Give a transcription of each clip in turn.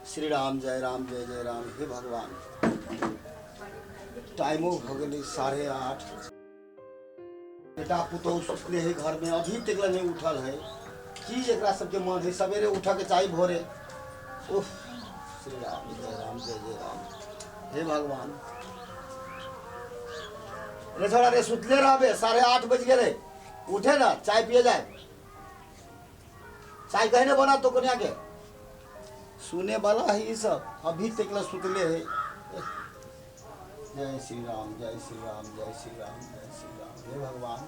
श्री राम जय राम जय जय राम। हे भगवान, टाइमो भऽ गेलै 8:30। बेटा पुतोहु सुतले है घर में, अभी तक नहीं उठल है। की एकरा सबके मन है सवेरे उठऽ के चाही भोरे। उफ, श्री राम जय राम जय जय राम। हे भगवान, रे छोड़ा रे, सुतले रहबे, 8:30 बज गेलै, उठे ना, चाय पिए जाए। चाय कहे ने बना तो कन्या के सुने वाला है ई सब, अभी तक ला सुतले है। जय श्री राम जय श्री राम जय श्री राम जय श्री राम। हे भगवान,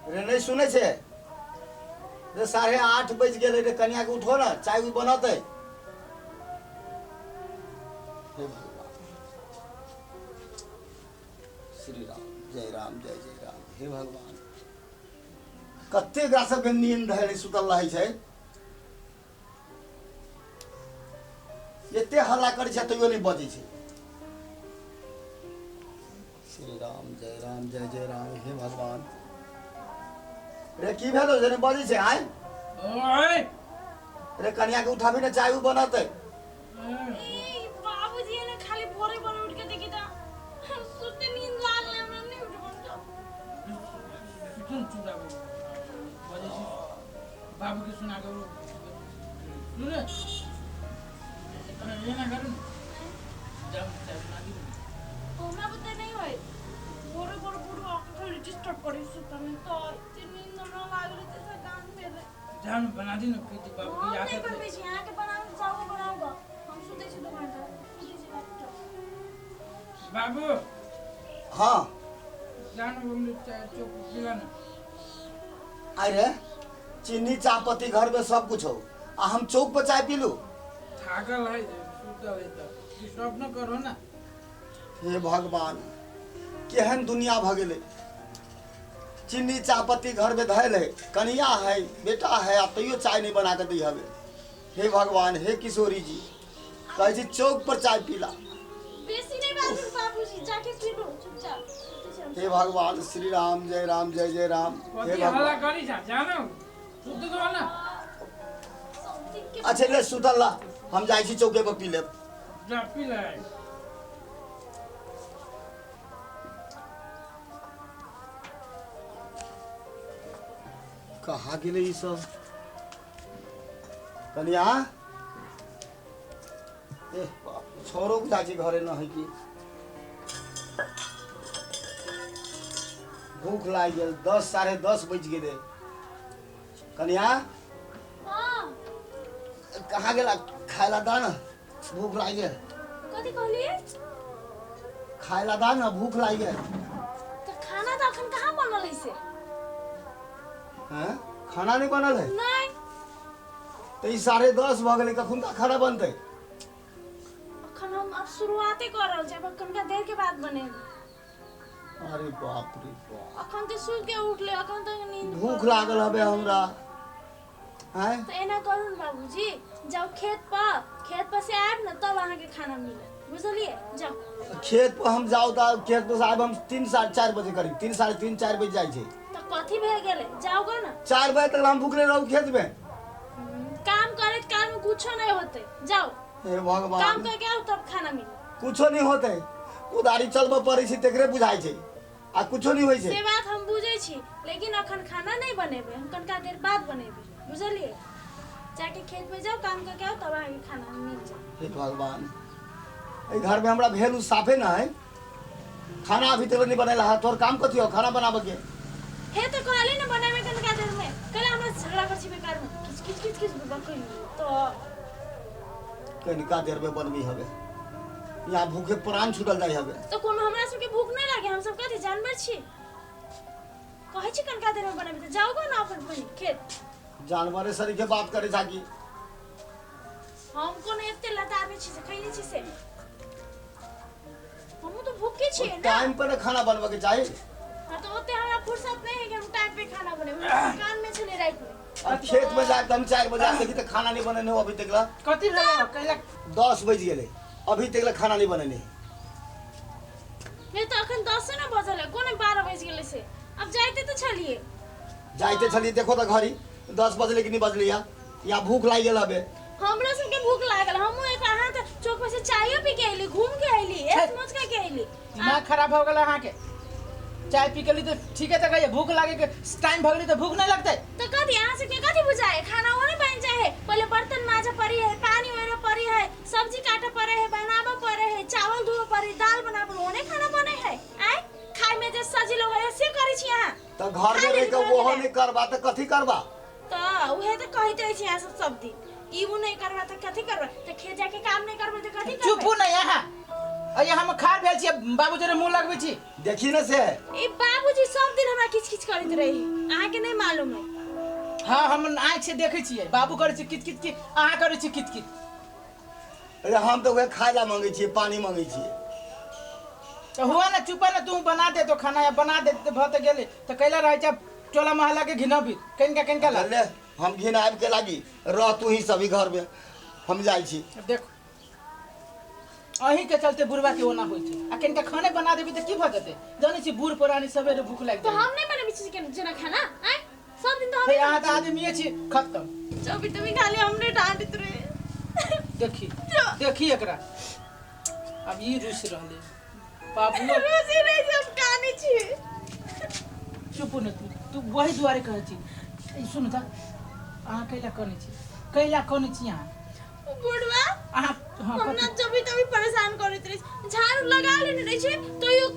रे नहीं सुने छे रे, 8:30 बज गेलै रे, कन्या के उठो ना, चाय उय बनतै। हे भगवान, श्री राम जय राम जय जय राम। हे भगवान, कते एकरा सबके नींद धैले सुतल रहै छै, एते हल्ला करै छै तैयो नहि बजै छै। श्री राम जय राम जय जय राम। हे भगवान, रे की भेलो जे नहि बजै छै? आय ओए रे, कनिया के उठाबी ने, चाय उ बनतै। ई बाबूजी ने खाली भोरे भोरे उठ के देखी त सुते नींद लागले, हमरा नहीं उठबो तो। सुन चुप राखो, बजै छी बाबू के सुना के सुन एना करू ने, जाउ चाय बना दियौ। हमरा बुते नहीं होय, भोरे भोरे बुढ़वा के खाली डिस्टर्ब करे सुता में, तो इतनी नींद हमरा लागले जैसे गान भेले। जाउ ने बना दियौ ने, फिर बाबू हम के नहीं आदत बनबै छी, अहाँके बनाउ जाउ बनाउ ग, हम सुतै छी 2 घंटा, सुतै छी बैठ। बाबू। हाँ। जाउ ने हम चाय चौक पिला ने। अरे चीनी चाहपत्ती घर में सब कुछ हो, आ हम चौक पर चाय पीलू? थाकल है सुतल है तऽ डिस्टर्ब न करो ना। हे भगवान, केहन दुनिया भऽ गेलै। चीनी चाहपत्ती घर में धैल है, कनिया है, बेटा है, आ तैयो चाय नहीं बना के दी हवे। हे भगवान, हे किशोरी जी, कहै छी चौक पर चाय पीला। बेसी नहीं बाजू बाबूजी, जाके पी लो चुपचाप, सुतै छी हम। हे भगवान, श्री राम जय राम जय जय राम। हे कथी हल्ला भगवान करी जा, जानो सुत दो ना। सब दिन के अच्छा ले सुतल ला, हम जाइ छी चौके पर पी लेब। जा पी ले। कहाँ गेलै ई सब? कनिया, ए बाप, छोरो के जाइ छी घरे न है की भूख लागि गेल। 10 10:30 बजि गेलै। कनिया। हाँ। कहाँ गेला? खाय ला दा ना, भूख लागि गेल। कथी कहलिए? खाय ला दा ना, भूख लागि गेल। तऽ खाना तऽ अखन कहाँ बनल है से? हैं, खाना नहीं बनल है? नहीं। तऽ ई 10:30 भऽ गेलै, कखुनका खाना बनतै? अखन हम अब शुरुआते कर रहल छी, अब कनिका देर के बाद बनेबै। अरे बाप रे बाप। अखन तऽ सुति के उठले, अखन तक नींद भूख लागल हबे हमरा। आँय? तऽ एना करू ने बाबूजी, जाउ खेत पर, खेत पर से आयब ने तब अहाँके खाना मिलत, बुझलियै? जाउ। खेत पर हम जाउ तऽ खेत पर से आयब हम 3 4:30 बजे करीब, 3 3:30 4 बजे जाइ छै। तऽ कथी भए गेलै, जाउ ग ने। 4 बजे तक हम भूखले रहू खेत में? काम करैत काल में कुछो नहीं होते, जाउ। हे भगवान, काम करके आउ तब खाना मिलत। कुछो नहीं होते, कुदारी चलबऽ पड़ै छै तेकरे बुझाइ छै, आ कुछो नहीं होइ छै। से बात हम बुझै छी, लेकिन अखन खाना नहीं बनेबै हम, कनिका देर बाद बनेबै, बुझलियै? जाके खेत में जाउ, काम करके आउ तब अहाँके खाना मिल जायत। हे भगवान, एहि घर में हमरा भेल साफे न है। खाना अभी तक नहीं बनेला है, तोहर काम कथी हो खाना बनाबे के? हे तो कहली ने बनाबे कनिका देर में, कल हमरा से झगड़ा कर छी बेकार में, किच किच किच किच बकई तो। कनिका देर में बनबी हवे, यहाँ भूखे प्राण छूटल जाइ हवे। तो कोनो हमरा सबके भूख नहीं लागे? हम सब कथी जानवर छी? कहै छी कनिका देर में बनाबे, तऽ जाउ गो ना अपन बनी खेत। जानवरे सरीखे बात करे जाकी। हम कोनो एते लतार में छी से खैने छी से? हमहूँ तो भूखे छियै ना। टाइम पर खाना बनबे के चाही। हाँ तो ओते हमरा फुर्सत नहीं है कि हम टाइम पे खाना बनेबै, हम दुकान में छलै राति में। आ खेत में जाके हम 4 बजे देखी तऽ खाना नहीं बनेने हो अभी तक ला। कथी भेलै कैला? 10 बज गेलै, अभी तक ला खाना नहीं बनेने। नहीं तो अखन 10 ने बजल है, कोने 12 बज गेलै से? अब जाइते तो छलिए। जाइते छलिए, देखो तऽ घड़ी 10 बजले कि नहीं बजले या। या भूख लागि गेल हबे। हमरा सबके भूख लागल, हमहूँ एक अहाँ तऽ चौक पर से चायो पी के अयली, घूम के अयली, ऐश मौज के अयली। दिमाग खराब हो गेल अहाँके। चाय पी के ली तऽ ठीके तऽ कहिए, भूख लागे के टाइम भऽ गेलै तऽ भूख नहि लगतै? तऽ कथी अहाँ सबके कथी बुझाए? खाना ओने बन जाए है, पहले बर्तन माजे पड़ी है, पानी ओरे पड़ी है, सब्जी काटे पड़े है, बनाबे पड़े है, चावल धोवे पड़ी, दाल बनाबे, ओने खाना बने है। आय खाय में जे सजी लोग है से करै छी अहाँ। तऽ घर में रहि के ओहो नहि करबा तऽ कथी करबा? तऽ उहे तऽ कहैत रहै छी अहाँ सब सब दिन, ई उ नहि करबा तऽ कथी करबा? तऽ खेत जाके काम नहि करबै तऽ कथी करबै? चुपू नहि अहाँ, अइ हम खार भेल छियै, बाबू जोरे मुँह लगबै छी। देखी ने से ई बाबूजी सब दिन हमरा किच किच करैत रही, अहाँके नहि मालूम है। हाँ, हम आँखि से देखै छियै, बाबू करै छै किच किच, की अहाँ करै छी किच किच। अरे हम तऽ उहे खाय ला मंगै छियै, पानी मंगै छियै। तऽ हुआ ने, चुपा ने, तू बना दे तो खाना, या बना दे तऽ भऽ तऽ गेलै, तऽ कैला रहै छै टोला मोहल्ला के घिनबी कनिका कनिका ला। ले हम घिन आबि के लागी रह तू ही सभी घर में, हम जाइ छी। देखो अहीं के चलते बुढ़वा के ओना होइ छै, आ कनिका खाने बना देबी तऽ की भऽ जेतै? जानै छी बूढ़ पुरानी सवेरे भूख लागि तऽ जाइ। हम नहि बनबै छी जेना खाना? आँय सब दिन तऽ हे हम अहाँ तऽ आदमीए छी खत्म। चौबी तभी खाली हमरे डांटैत रहे। देखी देखी एकरा, अब ई रुसि रहलै बाबू। रोजे रहे छै, हम कानै छी। चुप ने तू, तू वही दुआरे कहै छी। ई सुन तऽ, अहाँ कैला कनै छी? कैला कनै छी अहाँ? बुढ़वा अहाँ हाँ हमरा कथी? जब तभी परेशान करैत रहै छै। झाड़ू लगा लेने रहै छै तैयो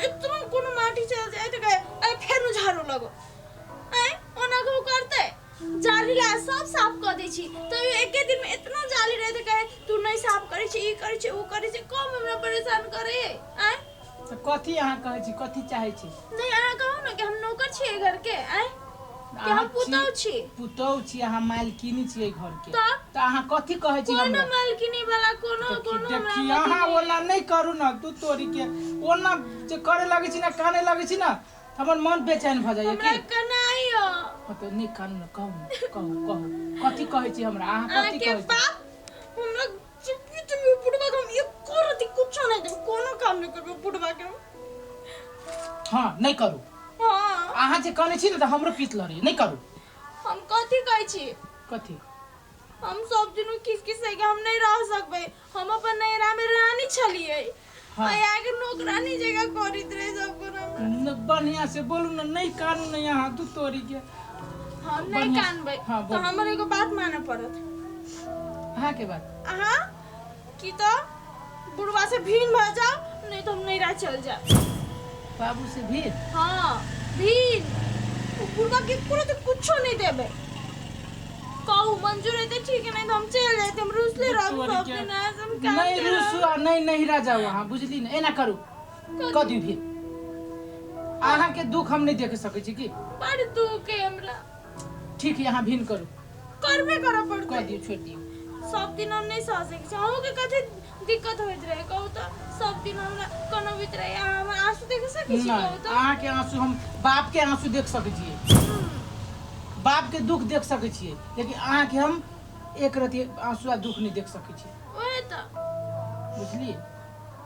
एतना कोनो माटी चल जाय तऽ कहे अरे फेर झाड़ू लगो। आँय ओना कहू करतै? जाली ला सब साफ कऽ दै छी तैयो एके दिन में इतना जाली रहै तऽ कहे तू नहीं साफ करै छी, ई करै छी, उ करै छी, कम हमरा परेशान करै। आँय तऽ कथी अहाँ कहै छी, कथी चाहै छी? नहीं अहाँ कहू ने कि हम नौकर छियै घर के? आँय कि हम अहाँ पुतहु छी? पुतहु छी अहाँ, मालकिनी छियै घर के। तऽ? तऽ अहाँ कथी कहै छी कोनो हमरा? मालकिनी वाला कोनो कोनो हमरा देखी अथी अहाँ नहि। ओना नहि करू ने, तू तोरी के ओना जे करे लगै छी ने, काने लगै छी ने, तऽ हमर मन बेचैन भऽ जाइए। हमरा की कनाइ यऽ। हाँ, तऽ नहि कानू ने, कहू ने, कहू कहू कथी कहै छी हमरा अहाँ, कथी अहाँके कहै छी? बाप हमरा चुपी चुपी बुढ़वा के हम एको रति कुछो नहीं देबै, कोनो काम नहीं करबै बुढ़वा के हम। हाँ नहि करू। हाँ अहाँ जे कहने छी ने तऽ हमरो पीत लड़ैए, नहि करू। हम कथी कहै छी? कथी? हम सब दिन किस किस के हम नहीं रह सकबै, हम अपन नैहरा में रानी छलियै। हाँ। आ आके नौकरानी जगह करैत रहे सब कोनो हमरा। न, बढ़िया से बोलू ने, नहि कानू ने यहाँ तू तोरी के। हम नहीं बढ़िया। कानबै। हाँ, तऽ बोलू। हमर एगो बात मानऽ पड़त। अहाँके बात? अहाँ की तऽ बुढ़वा से भीन भऽ जाओ, नहीं तो हम नैहरा चल जाब। बाबू से भी? हाँ भीन, उ बुढ़वा के पूरा तो कुछो नहीं देबै। कहू मंजूर है तो ठीक है, नहीं तो हम चल जाते, हम रुसले रहब तोरी सब के। दिन, आज हम नहि कानते रुसू रहब। आ नहि नैहरा जाउ अहाँ, बुझली ने? एना करू, कऽ दियौ भी, अहाँके दुख हम नहि देख सकै छी की। बड़ दुख है हमरा। ठीक है, अहाँ भिन्न करू। करबे करऽ कऽ पड़तै। दियौ, छोड़ि दियौ। सब दिन हम नहीं सह सकै छी। अहूँके कथी दिक्कत होइत रहे कहू तऽ? सब दिन हमरा कनबैत रहे, अहाँ हमर आंसू देख सकै छी? कहू नहि तऽ। अहाँके आंसू हम बापके आंसू देख सकै छियै, बापके दुख देख सकै छियै, लेकिन अहाँके हम एक रति आंसू आ दुख नहि देख सकै छियै। ओहे तऽ बुझलियै?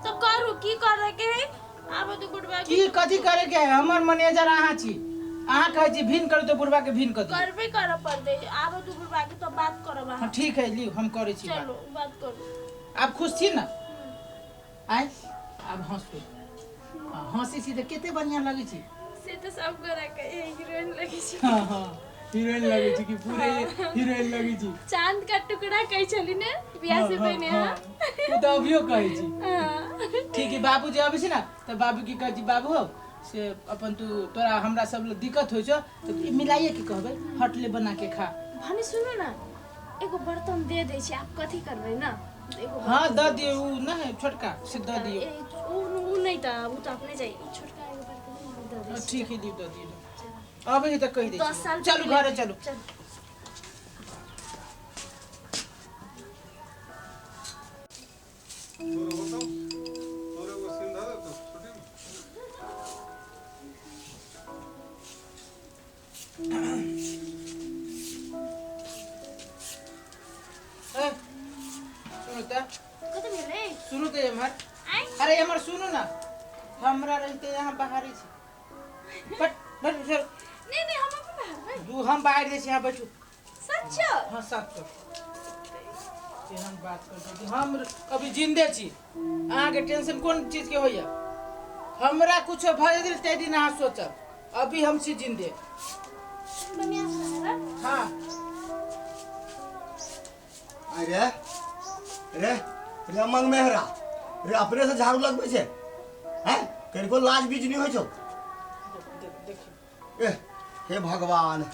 तऽ करू की करे के है, आब तो बुढ़वा की कथी करे के है? हमर मैनेजर अहाँ छी, अहाँ कहै छी भिन्न करू तऽ बुढ़वा के भिन्न कऽ दियौ। करबे करऽ पड़तै, आब तू बुढ़वा के तो बात करब हाँ अहाँ। ठीक है, लियौ हम करै छी बात। चलू बात करू। आब खुश छी ने? आइ आब हँसू। हाँ, हँसै छी तऽ कते बढ़िआँ लगै छै। से तऽ सब गोरा के हीरोइन लगै छै। हाँ हाँ हीरोइन लगै छै कि पूरे हीरोइन लगै छै। चांद का टुकड़ा कहै छली ने बियाह से पहिने? हाँ, ओ तऽ अभियो कहै छी। हाँ। ठीक है, बाबू जे अबै छै ने तऽ बाबू की कहै छी, बाबू हौ से अपन तू तोरा हमरा सब लग दिक्कत होइ छौ तऽ ई मिलाइए के कहबै, हटले बना के खा। भने सुनू ने, एगो बर्तन दे दै छी, आब कथी करबै ने एगो। हाँ दऽ दियौ, उ नहि छोटका से दऽ दियौ। ए, उ नहि तऽ उ तऽ अपने जाइ, ई छोटका एगो बर्तन दऽ दै छी। ठीक है, दियौ, दऽ दियौ। अबै छै तऽ कहि दै 10 साल छी। चलू पहिले- घरे चलू। चलू। तोरो बताउ, तोरे एगो सिंधा दे तो छोटी में। ए, सुनू तऽ। कतऽ भेलै? सुनू तऽ एम्हर। आँय? अरे एम्हर सुनू ने, हमरा रहिते यहाँ बाहरे छी, बट बट नहि नहि, हम अपन बाहर दू हम बाहर जाइ छी, यहाँ बैठू। सच? सच्चो। हाँ सच्चो। एहन बात कर छी हम अभी जिंदे छी, अहाँके टेंशन कोन चीज के होइया? हमरा कुछो भऽ गेल ताहि दिन अहाँ सोचब, अभी हम छी जिंदे। बढ़िया से है। हाँ। अरे रे रे मंग मेहरा रे, अपने से झाड़ू लगबै छै हैं? कनिको लाज बीज नहीं होइ छौ? देखियौ। ए हे भगवान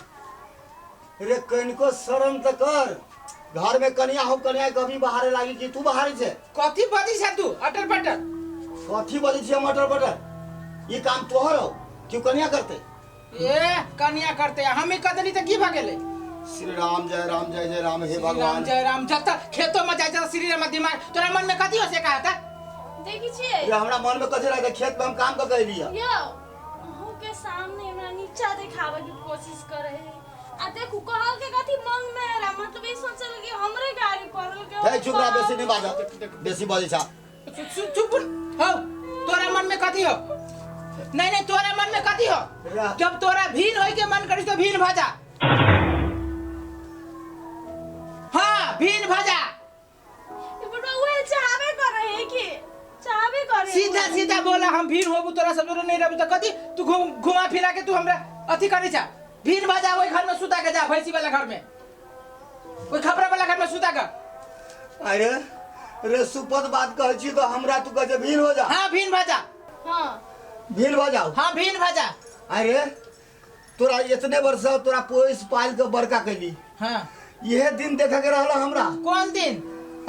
रे, कनिको शरम तऽ कर। घर में कनिया हो, कनिया कभी बाहरे लागी कि तू बाहरे छै? कथी बजै छै तू अटर पटर? कथी बजै छियै मटर पटर? ई काम तोहर हो क्यों? कनिया करते। ए कनिया करते, हम ही कह देली तऽ की भऽ गेलै? श्री राम जय राम जय जय राम, हे श्री राम भगवान। जय राम। जब तक खेतो में जाइ छै श्री राम दिमाग तोरा मन में कथी हो से कहा था? देखी छियै। रे हमरा मन में कथी रहै? खेत में हम काम कऽ के एलियै। यौ, अहूँ के सामने हमरा नीचा देखावे के कोशिश करे है आ देखू कहल के कथी मंग में रहा, मतलब ई सोचल कि हमरे गाड़ी पड़ल के। हे चुप रह, बेसी नहीं बाज, बेसी बजै छा। चुप चुप हो। तोरा मन में कथी हो? नहीं नहीं, तोरा मन में कथी हो? रा- जब तोरा भीन होय के मन करी तो भीन भ जा। हाँ भीन भ जा। ई बुढ़वा उहे चाहबे करे है कि चाहबे करे है। सीधा सीधा बोला, हम भीन होबू, तोरा सब जोरे नहीं रहबू तो कथी तू घूम घुमा फिरा के तू हमरा अथी करी छा? भीन भ जा, ओहि घर में सुता के जा, भैंसी वाला घर में, ओहि खपरा वाला घर में सुता के। अरे रे, सुपथ बात कहै छी तो हमरा तू कहै छै भीड़ हो जा। हाँ भीन भ जा। हाँ। भीड़ भऽ जाउ। हाँ भीन भ जा। अरे तोरा इतने वर्ष तोरा पोस पाल के बड़का कैली, हाँ इहे दिन देखे के रहल हमरा। कौन दिन?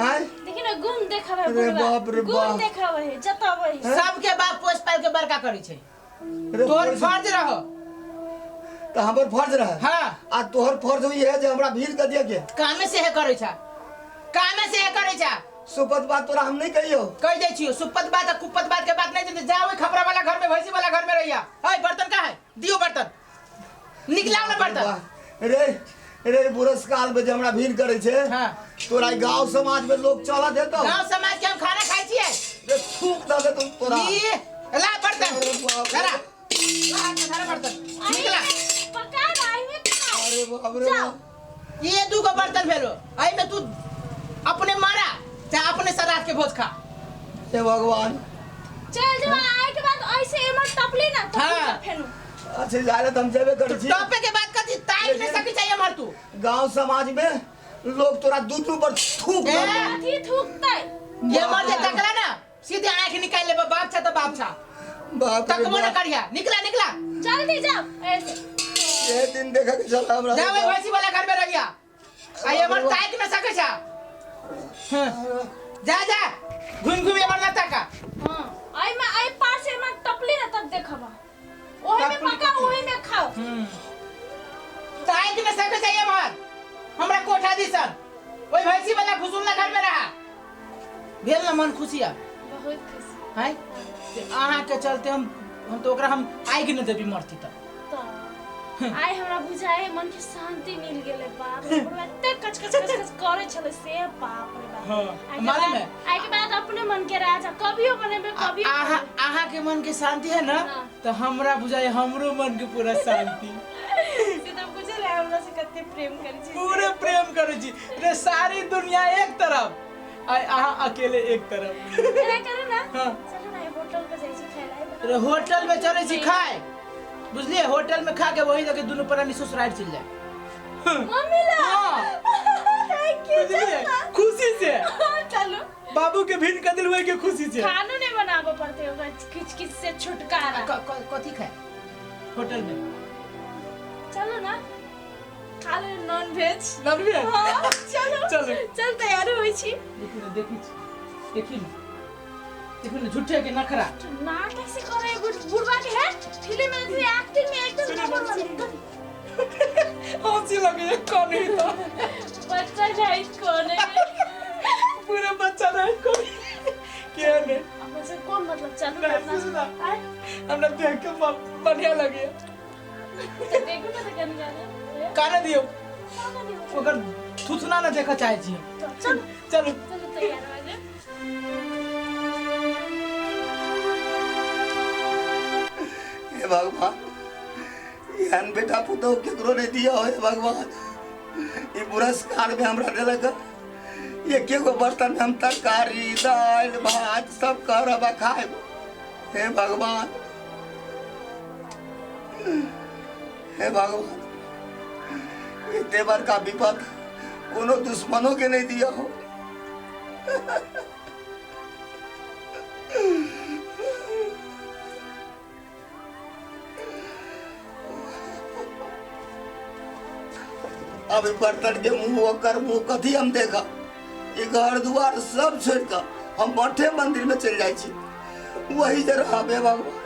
हैं? देखी ना गुण देखावे अरे बुढ़वा। बाप रे गुण बाप। देखावे है जतावे है। सबके बाप पोस पाल के बड़का करी छै। रे तोहर पोस- फर्ज रहो। तऽ हमर फर्ज रहे? हाँ। आ तोहर फर्ज ई है जे हमरा भीड़ के दिए के। कामे से है करै छा, कामे से है करै छा। सुपथ बात तोरा हम नहीं कहियो। कह दै छियो सुपत बात आ कुपत बात के बात नहीं देते। जा ओहि खपरा वाला घर में, भैंसी वाला घर में रहिया। है बर्तन का है? दियो बर्तन, निकलाओ ना बर्तन। वाह, रे रे बुरस काल में जे हमरा भीड़ करे छै, हाँ। तोरा गांव समाज में लोग चला देतो। गांव समाज के हम खाना खाइ छियै। रे थूक दे देतो तोरा। ई ला बर्तन। अरे बाप रे। धरा ला हाथ में धरा बर्तन, निकला। पका रहा है खाओ। अरे बाप रे जाओ। बाप। ये दू गो बर्तन भेलो, एहि में तू अपने मारा चाहे अपने सराफ के भोज खा। हे भगवान। चल जब आए के बाद ऐसे एमर टपली ना तो हाँ। फेनु। अच्छा जाले तो हम जेबे करै छी। टॉपे के बात कथी ताकि नहीं सकी चाहिए मर तू। गांव समाज में लोग तोरा दूध पर थूक ए! दे देतो। अथी थूकतै। ये मर जे तकला ना सीधे आंख निकाल लेबे। बाप छा तो बाप छा। बाप रे तकबो ना बाप। करिया, निकला निकला। जल्दी जाओ ऐसे। ये दिन देखे के चल हमरा। जा ओहि भैंसी वाला घर में रहिया आ ये मर ताकि ना सके छा। हाँ। जा जा घूम घूम ये मर ना ताका। हां आई में आई पार से एमर टपली ना तब देखबा। ओही में टपली पका ओही में खाओ। ताकि ना सके चाहिए मर हमरा कोठा दिसन ओहि भैंसी वाला घुसुलना घर में रहा। भेल ना मन खुशी आब? बहुत खुशी। हैं? ते अहाँके चलते हम तो ओकरा हम आगि नहि देबी मरती तऽ। तो आइ हमरा बुझाइ मन के शांति मिल गेलै। बाप रे, बुढ़वा एते कच कच कच कच करे छलै से, बाप रे बाप। हाँ, आइ के मालूम बाद- है? आइ के बाद अपने मन के राजा कभियो बनेबे कभियो। अहाँ अहाँके मन के शांति है ना? हाँ। तो हमरा बुझाइ हमरो मन के पूरा शांति। से तऽ बुझल है हमरा से कते प्रेम करै छी। पूरे प्रेम करै छी रे, सारी दुनिया एक तरफ आ अहाँ अकेले एक तरफ। एना करू ना। हाँ। चलू ना होटल पर जाइ छी खाय ला। रे होटल में चलै छी खाय, बुझलिए? होटल में खा के वही जगह दुनू प्राणी ससुराल चल जाए। मम्मी ला। हाँ। Thank you. बुझलिए? खुशी से। चलू। बाबू के भिन कर दिल वही के खुशी से। खानो नहीं बनाबे पड़ते ओकरा किच किच से छुटकारा। कथी खाए होटल में? चलो ना खा ले नॉन वेज। Non veg? हाँ, चलो। चलो। चल तैयार होइ छी। देखी ना, देखी छी, देखी ना, देखी ना झूठे के नखरा। नाटक से करे बुढ़वा के है फिल्म में एक्टिंग में एकदम नंबर वन। हंसी लगे कौन ही तो बच्चा जाइत कोने। पूरा बच्चा रहे कोई के ने। अपना से कौन मतलब? चलू नहीं, अपना सुना। आय, हमरा देख के बढ़िया लगे। तो देखू ना तो कन गाना। काने दियो। काने दियो। ओकर थुथना ना देखऽ चाहे छी। तो चलू। चलू। चलू तैयार हो जाए। हे भगवान, एहन बेटा पुतहु केकरो नहीं दिया हो। हे भगवान। ई पुरस्कार में हमरा देलक। एके गो बर्तन में हम तरकारी, दालि, भात सब करब आ खायब। हे भगवान, हे भगवान, एते बड़का विपद कोनो दुश्मनों के नहीं दिया हो। अब बर्तन के मुंह, ओकर मुंह कथी हम देखब? ई घर दुआर सब छोड़ कऽ हम मठे मंदिर में चलि जाइ छी, वही जे रहब। हे भगवान।